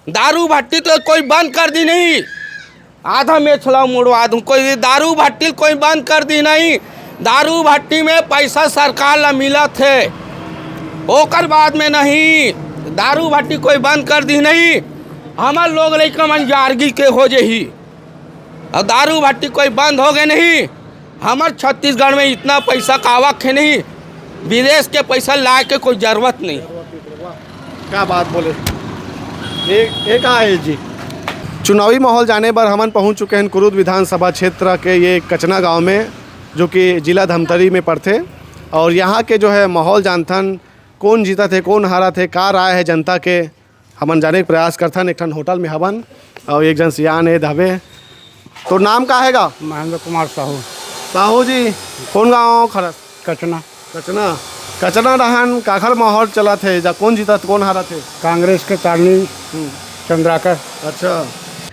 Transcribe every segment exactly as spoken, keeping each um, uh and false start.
दारू भट्टी तो कोई बंद कर दी नहीं, आधा मेछला मुड़वा दूं, कोई दारू भट्टी कोई बंद कर दी नहीं। दारू भट्टी में पैसा सरकार ला मिलत हे, ओकर बाद में नहीं, दारू भट्टी कोई बंद कर दी नहीं। हमर लोग लइका मन जारगी के हो जही, अउ दारू भट्टी कोई बंद हो गए नहीं। हमर छत्तीसगढ़ में इतना पैसा का आवक है नहीं, विदेश के पैसा लाए के कोई जरूरत नहीं। क्या बात बोले, ये ये का है जी? चुनावी माहौल जाने बर हमन पहुंच चुके हैं कुरुद विधानसभा क्षेत्र के ये कचना गांव में, जो कि जिला धमतरी में पड़थे। और यहाँ के जो है माहौल जानथन, कौन जीतत हे, कौन हारत हे, का राय है जनता के, हमन जाने के प्रयास करथन। एक ठन होटल में हवन और एक जन सियान है धाबे। तो नाम का हैगा? महेंद्र कुमार साहू। साहू जी, कौन गांव खरस? कचना। कचना। कचना डहान काखर माहौल चलत हे, जा कौन जीतत, कौन हारत हे? कांग्रेस के तारनी हम्म। चंद्राकर। अच्छा।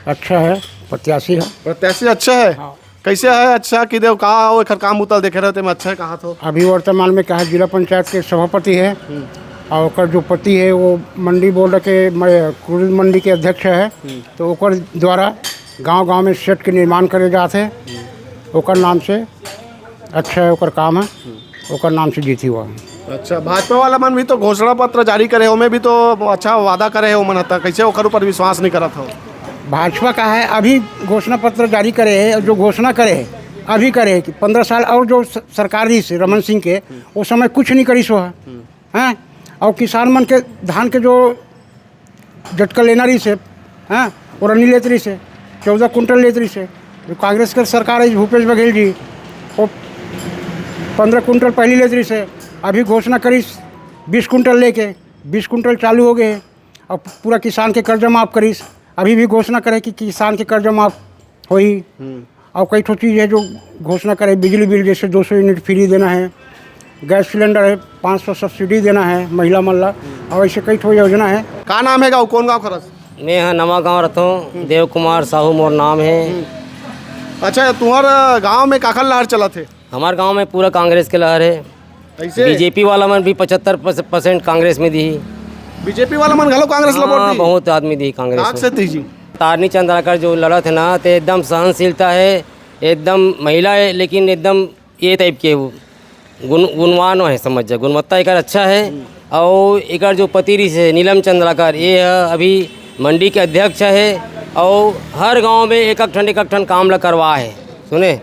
अच्छा है, प्रत्याशी है। प्रत्याशी अच्छा है? हाँ। कैसे है अच्छा कि देव का हो, एकर काम उतल देखे रहते में अच्छा है कहा थो? अभी वर्तमान में क्या है, जिला पंचायत के सभापति है हम्म। और ओकर जो पति है वो मंडी बोर्ड के म-, कुरुद मंडी के अध्यक्ष है। हम्म। तो ओकर द्वारा गांव-गांव में शेड के निर्माण करे जात है, हम्म। ओकर नाम से अच्छा है ओकर काम है, हम्म। ओकर नाम से जीती हुआ है। अच्छा, भाजपा वाला मन भी तो घोषणा पत्र जारी करे, ओमे भी तो अच्छा वादा करे है ओमन ह, त कैसे ओकर ऊपर विश्वास नहीं करत हो? भाजपा का है, अभी घोषणा पत्र जारी करे है और जो घोषणा करे है, अभी करे है कि पन्द्रह साल और जो स-, सरकार रही से रमन सिंह के, वो समय कुछ नहीं करी सो है, हैं? और किसान मन के धान के जो झटका लेना रही से, हैं, वो नहीं लेत रही से, चौदह कुंटल लेत रही से। जो कांग्रेस के सरकार है भूपेश बघेल जी, वो पन्द्रह कुंटल पहले लेत रही से, अभी घोषणा करीस बीस कुंटल लेके, बीस कुंटल चालू हो गए। अब पूरा किसान के कर्जा माफ करीस, अभी भी घोषणा करे कि किसान के कर्जा माफ होई। हम्म। और कई ठो चीज़ है जो घोषणा करे, बिजली बिल जैसे दो सौ यूनिट फ्री देना है, गैस सिलेंडर है पाँच सौ सब्सिडी देना है महिला मन ला, और ऐसे कई ठो योजना है। का नाम है गाँव, कौन गाँव खरस? मैं यहाँ नवा गाँव रहता हूँ, देव कुमार साहू मोर नाम है। अच्छा, तुम्हार गाँव में काखर लहर चलत है? हमार गाँव में पूरा कांग्रेस के लहर है। ऐसे? बीजेपी वाला मन भी पचहत्तर परसेंट कांग्रेस में दी। बीजेपी वाला मन घलो कांग्रेस ला वोट हाँ, दी? बहुत आदमी दी कांग्रेस काक में। से दी जी? तारनी चंद्राकर जो लड़त है ना, ते एकदम सहनशीलता है, एकदम महिला है, लेकिन एकदम ये टाइप के वो गुण, गुणवान है, समझ जा, गुणवत्ता एकर अच्छा है। और एकर जो पति रहिस हे नीलम चंद्राकर, ये ह अभी मंडी के अध्यक्ष है और हर गांव में एक एक ठन, एक एक ठन काम ला करवा है, सुने।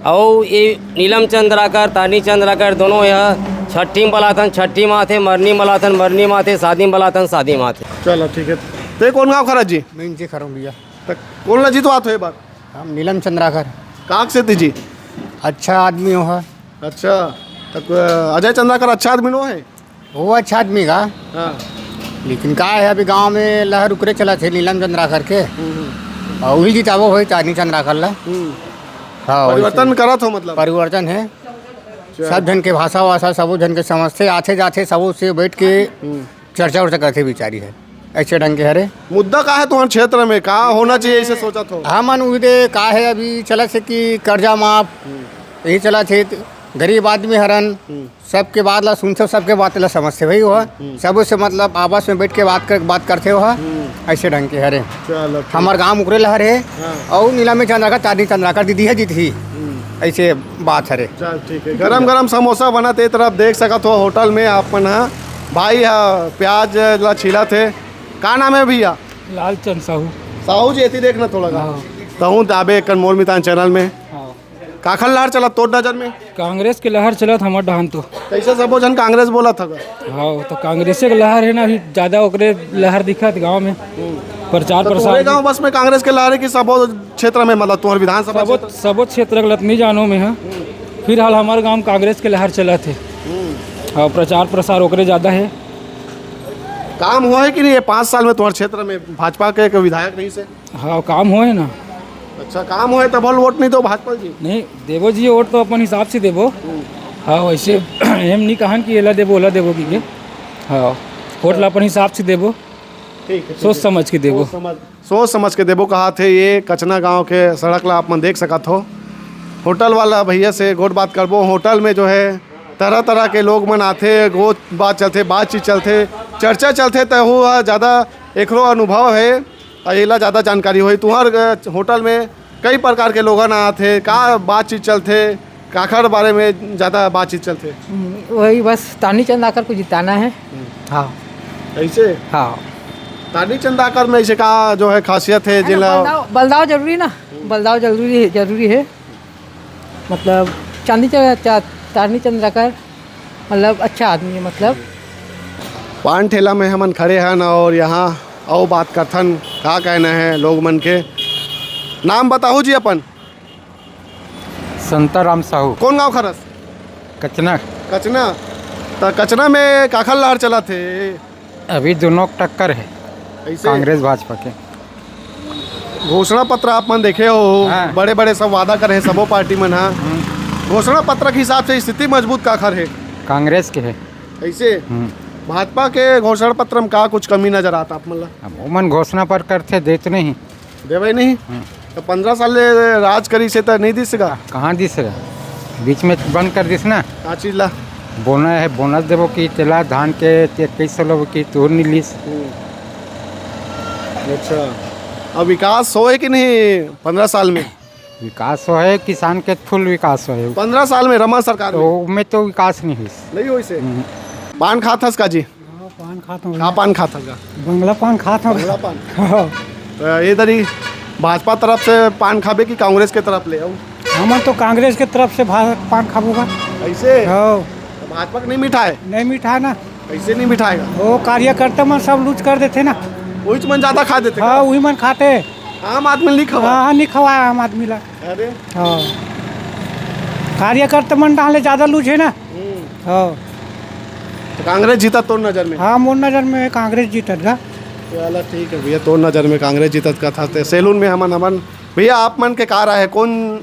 और ये नीलम चंद्राकर, तानी चंद्राकर दोनों यह छठी में बलाथन, छठी में आथे, मरनी में बलाथन, मरनी में आथे, शादी में बलाथन, शादी में आथे। चलो ठीक है। ते कौन गाँव खरस जी? मैं इनसे खरूँ भैया। त कौन ला जीतवात हो ये बार? हम नीलम चंद्राकर। काक से जी? अच्छा आदमी हो है। अच्छा, त अजय चंद्राकर अच्छा आदमी नो है? वो अच्छा आदमी का। हाँ। लेकिन का है, अभी गांव में लहर उकरे चलत हे नीलम चंद्राकर के। हम्म, हम्म। और वही जिताबो होई तानी चंद्राकर ला। हम्म। हाँ, परिवर्तन वैसे। करत हो मतलब? परिवर्तन है। अच्छा। सब झन के भाषा वाषा, सबो झन के समझथे, आथे जाथे, सबो से बैठ के हम्म। चर्चा उर्चा करथे बिचारी है। ऐसे ढंग के हरे। मुद्दा का है तुम्हारे क्षेत्र में, का होना चाहिए, इसे सोचत हो? हमन उदे का है, अभी चलत हे कि कर्जा माफ, हम्म। यही चलत हे, गरीब आदमी हरन, हम्म। सबके बात ला सुनथे, सबके बात ला समझथे भाई वो। हम्म। सबो से मतलब आपस में बैठ के बात कर, बात करथे वो। हम्म। ऐसे ढंग के हरे। चलो, ठीक। हमर गांव उकरे लहर है। हाँ। और नीलम चंद्राकर, तानी चंद्राकर दीदी है जीत ही। हम्म। ऐसे बात हरे। चल, ठीक है। गरम गरम समोसा बनत हे, ए तरफ देख सकत हो होटल में आप मन ह। भाई ह प्याज ला छीलत हे। का नाम है भैया? लालचंद साहू। साहू जी, एती देखना थोड़ा का। हाँ। तहूँ आबे एक मोर मितान चैनल में। हाँ। काखर लहर चलत तोर नजर में? कांग्रेस के लहर चलत हमर डहान तो। कैसे सबो झन कांग्रेस बोलत हवे? हाँ, तो कांग्रेसे के लहर है ना, अभी ज्यादा ओकरे लहर दिखत गांव में। हम्म। प्रचार तो प्रसार तोरे भी। गांव बस में कांग्रेस के लहर है कि सबो क्षेत्र में, मतलब तोहर विधानसभा सबो, क्षेत्र? सबो क्षेत्र के लत नहीं जानो में है। हम्म। फिलहाल हमारे गांव में कांग्रेस के लहर चलत है। हम्म। और प्रचार प्रसार ओकरे ज्यादा है। काम हुआ है कि नहीं ये पाँच साल में तुम्हारे क्षेत्र में भाजपा के एक विधायक नहीं से? हाँ, काम होए ना। अच्छा, काम होए तब वोट नहीं दो भाजपा जी? नहीं, देबो जी, वोट तो अपन हिसाब से देबो। हम्म। हाँ, वैसे हम नहीं कहन कि एला देबो, ओला देबो की के। हाँ, वोट ला अपन हिसाब से देबो। ठीक है, ठीक सोच है। समझ के देबो। सोच समझ, सोच समझ के देबो कहा थे। ये कचना गांव के सड़क ला आप मन देख सकत हो। होटल वाला भैया से गोठ बात करबो। होटल में जो है तरह तरह के लोग मन आथे, गोठ बात चलथे, बातचीत चलथे, चर्चा चलथे, त वो ज़्यादा एकरो अनुभव हे, अउ एला ज्यादा जानकारी होही। तुंहर, अ, होटल में कई प्रकार के लोगन आथे, का बातचीत चलथे, काखर बारे में ज्यादा बातचीत चलथे? हम्म, वही बस तारनी चंद आकर को जिताना है। हम्म। हाँ। ऐसे? हाँ। तारनी चंद आकर में ऐसे का जो है खासियत है, है ना, जेला बलदाव, बलदाव जरूरी ना, बलदाव जरूरी है, जरूरी है। मतलब चांदी चा-, चा-, तारनी चंद आकर मतलब अच्छा आदमी है, मतलब। पान ठेला में हमन खड़े हन और यहाँ अउ बात करथन, का कहना है लोग मन के। नाम बताहू जी अपन। संता राम साहू। कौन गांव खरस? कचना। कचना। त कचना में काखर लहर चलत हे? अभी दोनों टक्कर है, ऐसे? कांग्रेस भाजपा के। घोषणा पत्र आप मन देखे हो, हाँ। बड़े-बड़े सब वादा करे हे सबो पार्टी मन हा। हम्म। घोषणा पत्र के हिसाब से स्थिति मजबूत काखर हे? कांग्रेस के है। ऐसे? हम्म। भाजपा के घोषणा पत्र में का कुछ कमी नजर आता आप मन ला? अब वो मन घोषणा पर करथे, देत नहीं। देवे नहीं? हम्म। तो पंद्रह साल ले राज करी से तो नहीं दिसेगा? कहाँ दिसेगा? बीच में बंद कर दिस ना। का चीज ला? बोना है, बोनस देबो कि तेला धान के ते इक्कीस सौ लेबो कि तोर नहीं लिस। हम्म। अच्छा, अब विकास होए कि नहीं पंद्रह साल में? विकास होए, किसान के फुल विकास होए। पंद्रह साल में रमन सरकार तो में? में तो विकास नहीं होइस। नहीं होइस हे? हम्म। पान खात हस का जी? हाँ, पान खात हूँ का भैया। पान खात हस का? बंगला पान खात हूँ। बंगला पान? हाँ। तो ये दरी भाजपा तरफ से पान खाबे कि कांग्रेस के तरफ ले आऊ? हमन तो कांग्रेस के तरफ से भा-, पान खाबो का। ऐसे? हाँ। तो भाजपा के नहीं मिठाए? नहीं मिठाए ना। कैसे नहीं मिठाएगा? वो कार्यकर्ता मन सब लूट कर देथे ना। वही मन ज्यादा खा देथे हाँ, का? वही मन खाथे। आम आदमी नहीं खवा? हाँ, हाँ, नहीं खवाए आम आदमी ला। अरे। हाँ। कार्यकर्ता मन डाले ज्यादा लूझे ना। हम्म। हाँ। तो कांग्रेस जीता तोर नजर में? हाँ, मोर नजर में कांग्रेस जीतत गा। चला ठीक है भैया, तोर नजर में कांग्रेस जीतत का था। ते सैलून में हमन, हमन, भैया आप मन के का राय है, कौन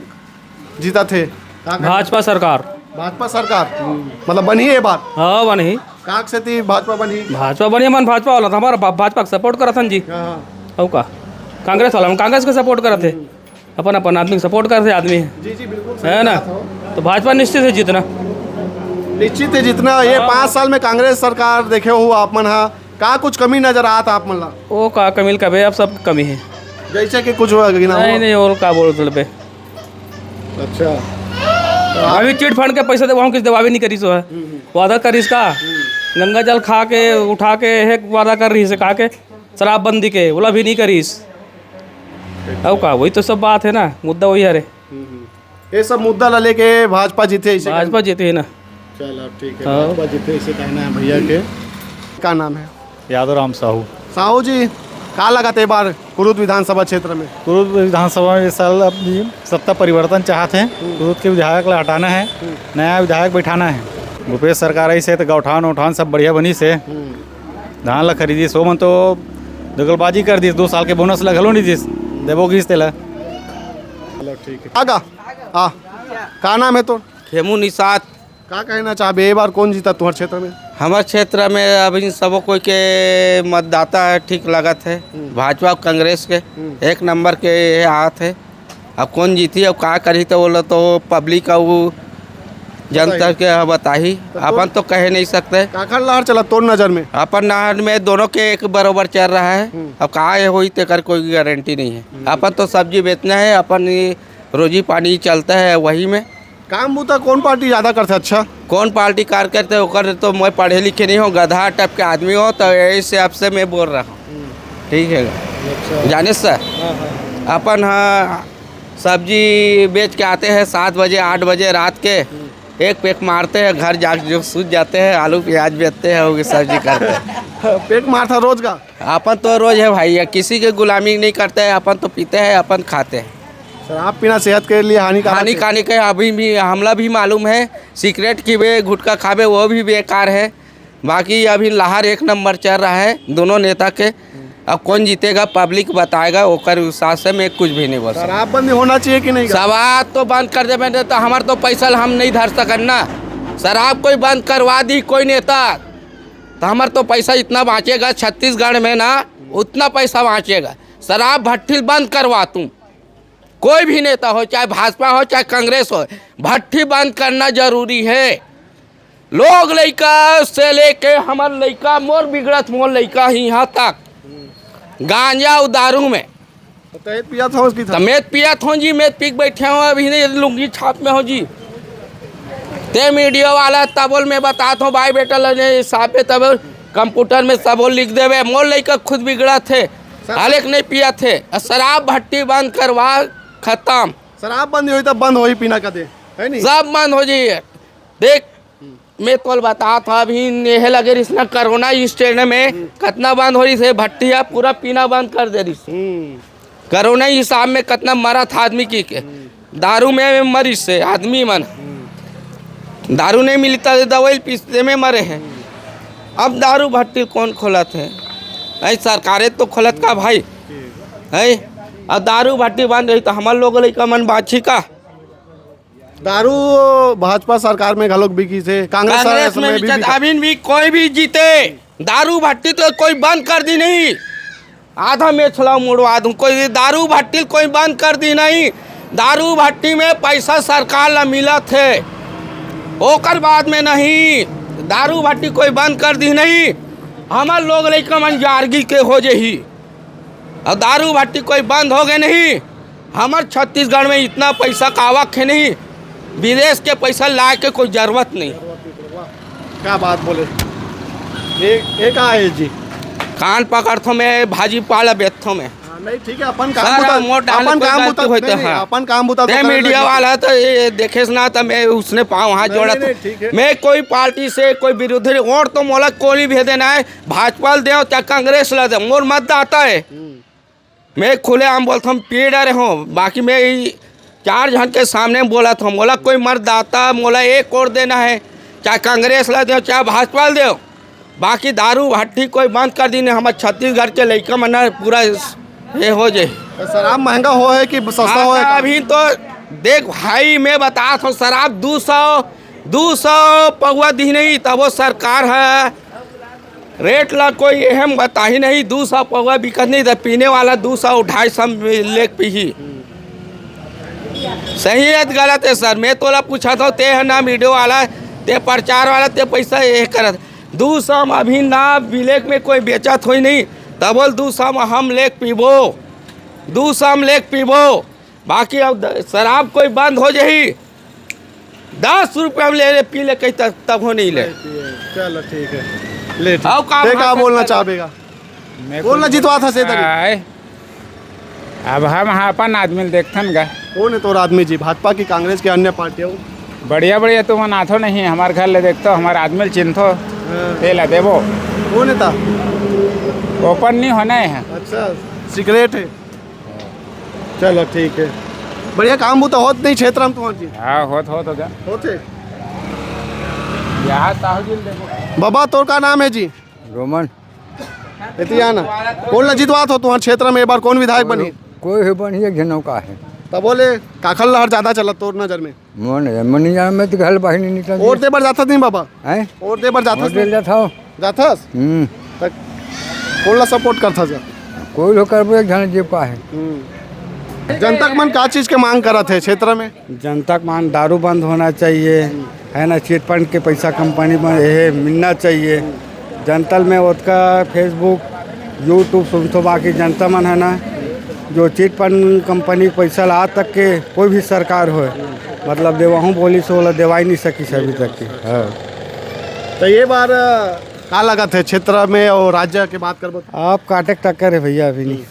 जीतत हे? का, का? भाजपा सरकार। भाजपा सरकार? मतलब बनही ए बार? हाँ, बनही। काक सेती भाजपा बनही? भाजपा बनही, मन भाजपा वाला था, हमारा भा-, भाजपा के सपोर्ट करत हन जी। हाँ, हाँ। अउ का? कांग्रेस वाला, हम कांग्रेस के सपोर्ट करत हे। अपन, अपन आदमी के सपोर्ट करत हे आदमी। जी, जी, बिल्कुल सही है ना? बात हो। तो भाजपा निश्चित है जीतना। निश्चित है जीतना। ये हाँ। पाँच साल में कांग्रेस सरकार देखे हो आप मन हा, का कुछ कमी नजर आत आप मन ला? वो का कमी का बे, अब सब कमी है। जैसे कि कुछ हुआ कि ना नहीं, हुआ? नहीं, और का बोल चल बे। अच्छा। अभी चिट फंड के पैसा देवाऊं, किस देवावे नहीं करिस है। हम्म, हम्म। वादा करिस का? हम्म। गंगा जल खा के, उठा के, एक वादा कर रही से कहा के शराबबंदी के, बोला भी नहीं करिस। अउ का, वही तो सब बात है ना, मुद्दा वही हरे। हम्म, हम्म। ये सब मुद्दा ला लेके भाजपा जीते ऐसे भाजपा कहना? जीते है ना। चलो ठीक है, हाँ। भाजपा जीते ऐसे कहना है भैया के। का नाम है? यादव राम साहू। साहू जी, का लगत ए बार कुरुद विधानसभा क्षेत्र में? कुरुद विधानसभा में इस साल अब ये सत्ता परिवर्तन चाहत हैं। हम्म। कुरुद के विधायक ला हटाना है, हम्म। नया विधायक बैठाना है। भूपेश सरकार आई से तो गौठान उठान सब बढ़िया बनी से। हम्म। धान ला खरीदिस, ओमन तो दगलबाजी कर दिस, दो साल के बोनस ला घलो नहीं दिस, देबो किस तेला। चलो ठीक है। आगा, आ, का नाम है तोर? खेमू निषाद। का कहना चाहबे, ए बार कौन जीता तुम्हारे क्षेत्र में? हमारे क्षेत्र में अभी सबो कोई के मतदाता है, ठीक लागत है। हम्म। भाजपा और कांग्रेस के हम्म। एक नंबर के ये हाथ है। अब कौन जीती, अब का करही, तो बोलो तो पब्लिक अउ जनता बताही। के बताही। तो अपन तोर तो कहे नहीं सकते। काखर लहर चला तोर नजर में? अपन नहर में दोनों के एक बरोबर चल रहा है। हम्म। अब का ये होई, तेकर कोई गारंटी नहीं है। हम्म। अपन तो सब्जी बेचना है, अपन ये रोजी पानी चलता है वही में। काम बूता कौन पार्टी ज्यादा करथे अच्छा? कौन पार्टी कार करथे, ओकर तो मैं पढ़े लिखे नहीं हो, गधा टाइप के आदमी हो, तो यही से आपसे मैं बोल रहा हूँ। हम्म। ठीक है। अच्छा। जाने सर, हाँ, हाँ। अपन हाँ सब्जी बेच के आते हैं सात बजे, आठ बजे रात के, हम्म। एक पैक मारते हैं, घर जाके जो सूझ जाते हैं, आलू प्याज बेचते हैं, वो सब्जी करते हैं। पैक मारता रोज का? अपन तो रोज है भाई, ये किसी के गुलामी नहीं करते हैं, अपन तो पीते हैं, अपन खाते हैं। शराब पीना सेहत के लिए हानिकारक है। हानिकारक है, अभी भी हमला भी मालूम है, सिगरेट पीबे, गुटखा खाबे, वो भी बेकार है। बाकी अभी लहर एक नंबर चल रहा है दोनों नेता के। अब कौन जीतेगा, पब्लिक बताएगा, ओकर हिसाब से मैं कुछ भी नहीं बोल सकता। शराब बंदी होना चाहिए कि नहीं? शराब तो बंद कर देबे, नहीं तो हमार तो पैसा हम नहीं धर सकन ना। शराब कोई बंद करवा दी कोई नेता, तो हमार तो पैसा इतना बाँचेगा छत्तीसगढ़ में ना, उतना पैसा बाँचेगा। शराब भट्टी बंद करवा तू, कोई भी नेता हो, चाहे भाजपा हो, चाहे कांग्रेस हो, भट्टी बंद करना जरूरी है। लोग लइका से लेके हमर लइका, मोर बिगड़त मोर लइका ही यहाँ तक, गांजा अउ दारू में। तो तैं पियत हवस कि त मैं पियत हूँ जी, मैं पी के बैठे हूँ, अभी नहीं लुंगी छाप में हूँ जी। ते मीडिया वाला तबोल मैं बतात हूँ भाई बेटा, लगे हिसाब पे तब कंप्यूटर में सबो लिख देवे। मोर लइका खुद बिगड़त हे, हाले के नहीं पियत हे। शराब भट्टी बंद करवा, खत्म। शराब बंद होही तब बंद होही पीना कदे, है नहीं? सब बंद हो जाइए। देख, मैं तोल बतात हूँ, अभी नेहे लगे रिस ना कोरोना स्टैंड में, कतना बंद हो रही से भट्टिया पूरा पीना बंद कर दे रही। कोरोना हिसाब में कतना मरत आदमी की के, दारू में मरिस से आदमी मन। दारू नहीं मिलता तो दवाई पीसते में मरे हैं। अब दारू भट्टी कौन खोलत है? ऐ सरकारे तो खोलत का भाई, है? अब दारू भट्टी बंद रही तो हमार लोग लइका मन बाची का? दारू भाजपा सरकार में घलोक बिकिस हे, कांग्रेस कांग्रेस सरकार में में भी बिकत, बिका। अभी भी कोई भी जीते, दारू भट्टी तो कोई बंद कर दी नहीं। आधा में छलाव मुड़वा दूं, कोई दारू भट्टी कोई बंद कर दी नहीं। दारू भट्टी में पैसा सरकार ला मिलत हे, ओकर बाद में नहीं। दारू भट्टी कोई बंद कर दी नहीं, हमार लोग लइका मन जारगी के हो जही। अउ दारू भट्टी कोई बंद हो गए नहीं। हमर छत्तीसगढ़ में इतना पैसा कावक है नहीं, विदेश के पैसा लाए के कोई जरूरत नहीं। क्या बात बोले। ये, ये का है जी? कान पकड़थो मैं, भाजी पाला बेचथो मैं। हाँ, नहीं, ठीक है, अपन काम सारा बुता, मोट डाल अपन कोई काम गलती बुता, होता नहीं, नहीं, है। अपन काम बुता तो ते करे मीडिया लगे। वाला तो ये देखेस ना, तो मैं उसने पाँव हाथ नहीं, जोड़ा नहीं, था। नहीं, ठीक है। मैं कोई पार्टी से कोई विरोधी नहीं, वोट तो मोला कोई भी देना है, भाजपा ल देव चाहे कांग्रेस ला देव, मोर मतदाता है। हम्म। मैं खुलेआम बोलथों, पी डरे हों, बाकी मैं ई चार झन के सामने बोलत हों, मोला कोई मतदाता, मोला एक वोट देना है, चाहे कांग्रेस ला देव, चाहे भाजपा ला देव, बाकी दारू भट्टी कोई बंद कर दी नहीं, हमर छत्तीसगढ़ के लइका मन पूरा ये हो जाए। तो शराब महंगा हो है कि सस्ता हो है? अभी तो देख भाई, मैं बतात हों, शराब दू सौ, दू सौ पौवा दी नहीं, तब वो सरकार है रेट ला कोई एहम बताही नहीं, दू सौ पौवा बिकत नहीं, त पीने वाला दू सौ, ढाई सौ में लेके पीही। सही है त गलत है सर? मैं तोला पूछत हों, ते है ना मीडियो वाला, ते प्रचार वाला, ते पैसा ये करत। दू सौ में अभी ना ब्लैक में कोई बेचत होई नहीं, तबो ल दू सौ में हम लेके पीबो, दू सौ में लेके पीबो। बाकी अब द-, शराब कोई बंद हो जाही, दस रुपया में ले ले, पी ले, कहीं तब, तब हो नहीं ले। नहीं पिए। चलो, ठीक है। ले, ठीक। आओ, काम ते का बोलना चाहबे गा? मैं बोलना कुछ जितवा था से तरी। आय। अब हम हाँ अपन आदमी ल देखथन गा। कौन है तोर आदमी जी? भाजपा की, कांग्रेस की, अन्य पार्टियों? बढ़िया, बढ़िया, तुमन आथो नहीं, हमार घर ले देखथो, हमार आदमी ल चिन्हथो, हाँ। तेला देबो। कौन है ता? ओपन नहीं होना है। अच्छा, सीक्रेट है। चलो, ठीक है। बढ़िया काम बुता होत नहीं क्षेत्र में तुम्हार जी? हाँ, होत, होत हो गया। होते? यहाँ ताहू जी देखो। बाबा, तोर का नाम है जी? रोमन। एती आना। कौन ला जितवात हो तुम्हार क्षेत्र में, एक बार कौन विधायक बनी? कोई भी बनी, एक झन का है। तब बोले, काखर लहर ज्यादा चला तोर नजर में? मोर नजर में नहीं जाना, मैं तो घर बाहर नहीं निकल। वोट दे बर जाथस नहीं बाबा? हैं? वोट दे बर जाथस वोट दे नहीं? जात हूँ। जाथस? हम्म। त कोन ला सपोर्ट करथस? कोई लो करबो, एक झन जेब का है। हम्म। जनता के मन का चीज के मांग करत है क्षेत्र में? जनता के मन दारू बंद होना चाहिए, है ना, चिट फंड के पैसा कंपनी में ये मिलना चाहिए। जनता में ओतका Facebook, YouTube सुनथो, बाकी जनता मन है ना, जो चिट फंड कंपनी के पैसा ला आज तक के कोई भी सरकार होए, मतलब देवाहूँ बोलिस ओला देवाई नहीं सकिस अभी तक के। हाँ। तो ये बार का लगत है क्षेत्र में और राज्य के बात करबो तो? आप काटे के टक्कर है भैया, अभी नहीं।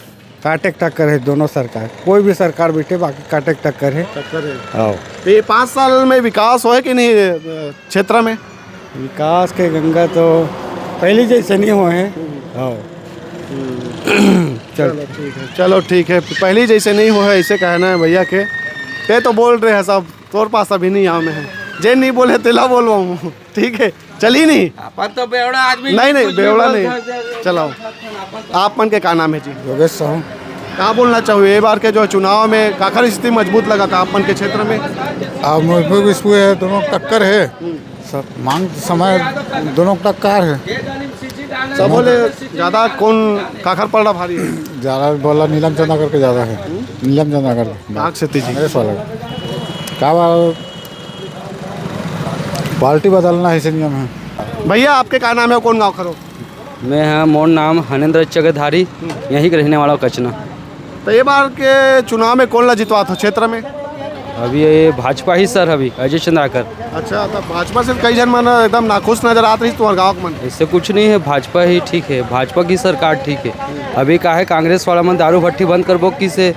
काटे के टक्कर है दोनों सरकार, कोई भी सरकार बैठे, बाकी काटे के टक्कर है। टक्कर है। हाँ। तो ये पाँच साल में विकास होए कि नहीं, अ, क्षेत्र में? विकास के गंगा तो पहली जैसे नहीं हुए हैं। हाँ। चल। चलो ठीक है, चलो ठीक है, पहली जैसे नहीं हुए है, ऐसे कहना है भैया के। ते तो बोल रहे हैं सब, तोर पास अभी नहीं आम है, जे नहीं बोले तेला बोलवाऊँ। ठीक है, चली नहीं। अपन तो बेवड़ा आदमी नहीं, नहीं, कुछ भी बेवड़ा बोल नहीं। सकते हैं। चलाओ। अपन तो आप मन के का नाम है जी? योगेश साहू। का बोलना चाहूँ, ये बार के जो चुनाव में काखर स्थिति मजबूत लगत है आप मन के क्षेत्र में? अब मजबूत इसको है, दोनों टक्कर है। हम्म। सब मांग समय दोनों टक्कर है। सब बोले ज्यादा कौन काखर पलड़ा भारी है? ज्यादा बोला नीलम चंदा करके ज्यादा है। हम्म। नीलम चंदा करके। काक से जी? कांग्रेस वाला। का बा-, पार्टी बदलना है, ऐसे नियम है। भैया, आपके का नाम है, कौन गाँव खरो? मैं ह, मोर नाम हनेंद्र चक्रधारी, यहीं के रहने वाला हूँ, कचना। तो ये बार के चुनाव में कौन ला जितवात हो क्षेत्र में? अभी ये भाजपा ही सर, अभी अजय चंद्राकर। अच्छा, तो भाजपा से कई झन मन एकदम नाखुश नजर आत रही तुम्हारे गाँव के मन। इससे कुछ नहीं है, भाजपा ही ठीक है, भाजपा की सरकार ठीक है। अभी का है, कांग्रेस वाला मन दारू भट्टी बंद करबो किसे,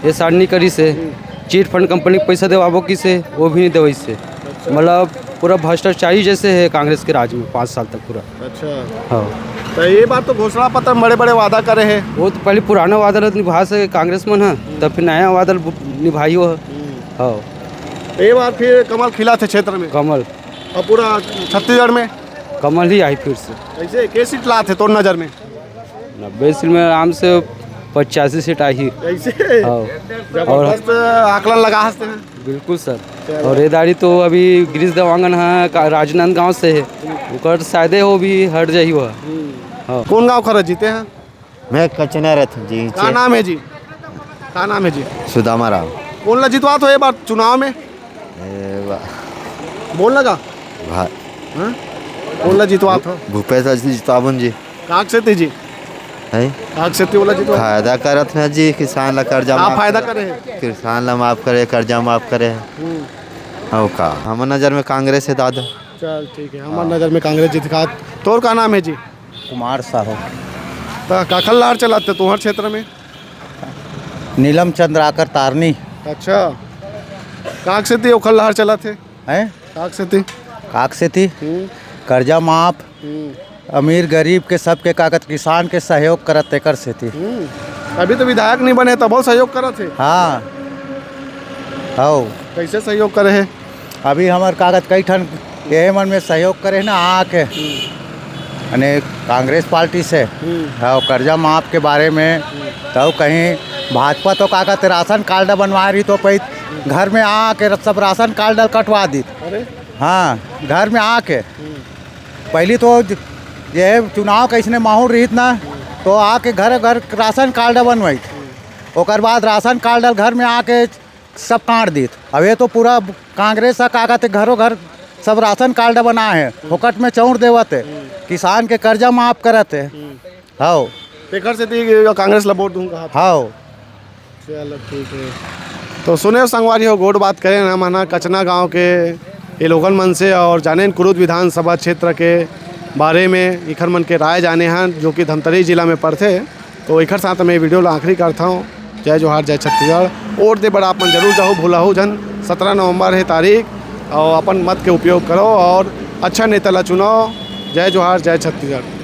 ये सार नहीं करी से, चिट फंड कंपनी के पैसा देवाबो किसे, वो भी नहीं देवई से। मतलब पूरा भ्रष्टाचारी जैसे है कांग्रेस के राज में पाँच साल तक पूरा। अच्छा। हाँ। तो ये बार तो घोषणा पत्र में बड़े बड़े वादा करे है। वो तो पहले पुराना वादा ल निभा से कांग्रेस मन ह, तब फिर नया वादा ल निभाई हो। हाँ। तो ये बार फिर कमल खिला थे क्षेत्र में। कमल। और पूरा छत्तीसगढ़ में। कमल ही आई फिर से। ऐसे के सीट ला थे तोर नजर में? नब्बे सीट में आराम से पचासी सीट आई। ऐसे। हाँ। जबरदस्त आकलन लगा हंसते हैं। बिल्कुल सर। चलो। और ये दारी तो अभी गिरीश देवांगन ह, का-, राजनांदगांव से है, ओकर शायदे हो भी हट जाही हो। हाँ। कौन गांव खरच जीते हैं? मैं कचना रथ जी। का नाम है जी? का नाम है जी? सुदामा राम। कौन ला जितवात हो ये बार चुनाव में? ए, वाह। बोल लगा। भा- हाँ? कौन ला जितवात हो? भूपेश जी जितावन जी। काक सेती जी? हैं? काक सेती वाला जितवात? फायदा करत ना जी, किसान ला कर्जा का माफ फायदा करे। करे है? किसान ला माफ करे, कर्जा माफ करे है। हम्म। और का? हमर नजर में कांग्रेस है दादा। चल ठीक है, हमार नजर में कांग्रेस जीत खात। तोर का नाम है जी? कुमार साहू। तो काखर लहर चलत है तुम्हार क्षेत्र में? नीलम चंद्राकर तारनी। अच्छा, काक सेती ओखर लहर चलत है? हैं? काक सेती? काक सेती? हम्म। कर्जा माफ, हम्म। अमीर गरीब के सबके कागज, किसान के सहयोग करत तेकर सेती। हम्म। अभी तो विधायक नहीं बने तबो सहयोग करत है। हाँ। हौ। कैसे सहयोग करे है? अभी हमर कागज कई ठन एहे मन में सहयोग करे ना आके, यानी कांग्रेस पार्टी से। हम्म। हाँ, कर्जा माफ के बारे में। हम्म। तो कहीं भाजपा तो का कहते राशन कार्ड बनवा रही तो पही घर में आके सब राशन कार्ड कटवा दी। अरे। हाँ, घर में आके। हम्म। पहली तो ज-, ये चुनाव का इसने माहौल रहित ना, तो आके घर घर राशन कार्ड बनवाई। हम्म। ओकर बाद राशन कार्ड घर में आके सब काट दीत। अब ये तो पूरा कांग्रेस ह का कहते घरों घर सब राशन कार्ड बना है, फोकट में चाउर देवत है, किसान के कर्जा माफ करत है। हम्म। हौ। तेकर सेती कांग्रेस ला वोट दूंगा। हौ। चलो ठीक है। तो सुने संगवारी हो, गोठ बात करेन हमन ह कचना गांव के ये लोगन मन से और जानेन कुरूद विधानसभा क्षेत्र के बारे में, इखर मन के राय जाने हन, जो कि धमतरी जिला में पड़थे। तो एखर साथ में वीडियो ला आखिरी करथौं। जय जोहार, जय छत्तीसगढ़। वोट दे बर आप मन जरूर जाहू, भूलहू झन। सत्रह नवंबर है तारीख, और अपन मत के उपयोग करो और अच्छा नेता ला चुनो। जय जोहार, जय छत्तीसगढ़।